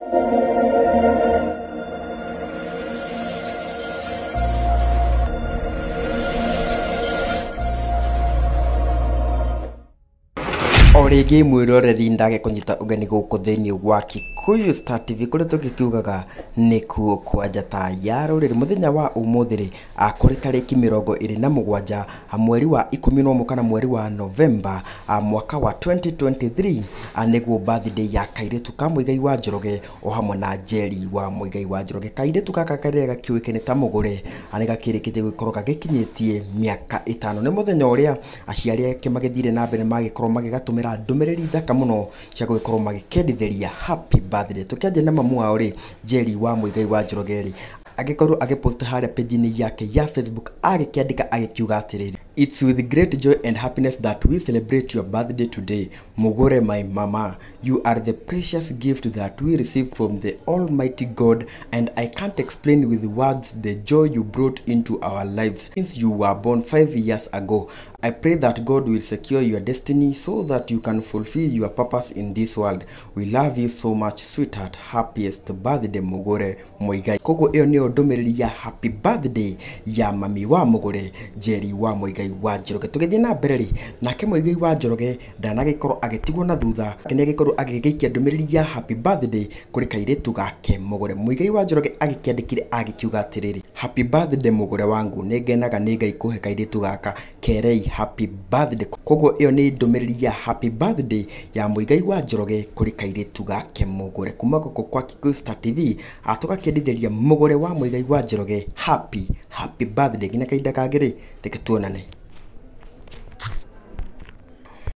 O rĩngĩ mwĩroreri, ndagĩkũnyita ũgeni gũkũ thĩinĩ wa Kikuyu Star TV, kũrĩa tũgĩkiugaga nĩkuo kwa njata ya rũrĩrĩ. Mũthenya wa ũmũthĩ rĩ, kũrĩ tarĩki 27 mweri wa 11 kana mweri wa Novemba, mwaka wa 2023, nĩguo birthday ya kairĩtu ka Muigai wa Njoroge o hamwe na Njeri wa Muigai wa Njoroge. Kairĩtu gaka karĩa gakĩũĩkaine ta Mũgũre nĩ gakĩrĩkĩtie gũgĩkorwo gagĩkinyĩtie mĩaka 5. Nĩ mũthenya ũrĩa aciari ake magĩthire na mbere magĩkorwo magĩgatũmĩra ndũmĩrĩri thaka mũno cia gũgĩkorwo magĩkendithĩria happy birthday. Tũkĩanjia na mamu wao rĩ, Njeri wa Muigai wa Njoroge rĩ, agĩkorwo agĩpost harĩa page-inĩ yake ya Facebook, agĩkĩandĩka agĩkiuga atĩrĩrĩ: "It's with great joy and happiness that we celebrate your birthday today. Mugure, my mama, you are the precious gift that we received from the Almighty God, and I can't explain with words the joy you brought into our lives since you were born 5 years ago. I pray that God will secure your destiny so that you can fulfill your purpose in this world. We love you so much, sweetheart. Happiest birthday, Mugure Muigai." Koguo ĩyo nĩyo ndũmĩrĩri ya happy birthday ya mami wa Mugure, Njeri wa Muigai wa Njoroge. Tũgĩthiĩ na mbere rĩ, nake Muigai wa Njoroge ndanagĩkorwo agĩtigwo na thutha, nĩ agĩkorwo agĩgĩikia ndũmĩrĩri ya happy birthday kũrĩ kairĩtu gake Mugure. Muigai wa Njoroge agĩkĩandĩkire agĩkiuga atĩrĩrĩ: "Happy birthday, Mugure wangu, nĩ ngenaga nĩ Ngai kũhe kairĩtu gaka, kerei happy birthday." Koguo ĩyo nĩ ndũmĩrĩri ya happy birthday ya Muigai wa Njoroge kũrĩ kairĩtu gake Mugure. Kuma gũkũ kwa Kikuyu Star TV, tũgakĩendithĩria Mugure wa Muigai wa Njoroge happy happy birthday. Nginya kahinda kangĩ rĩ, reke tuonane.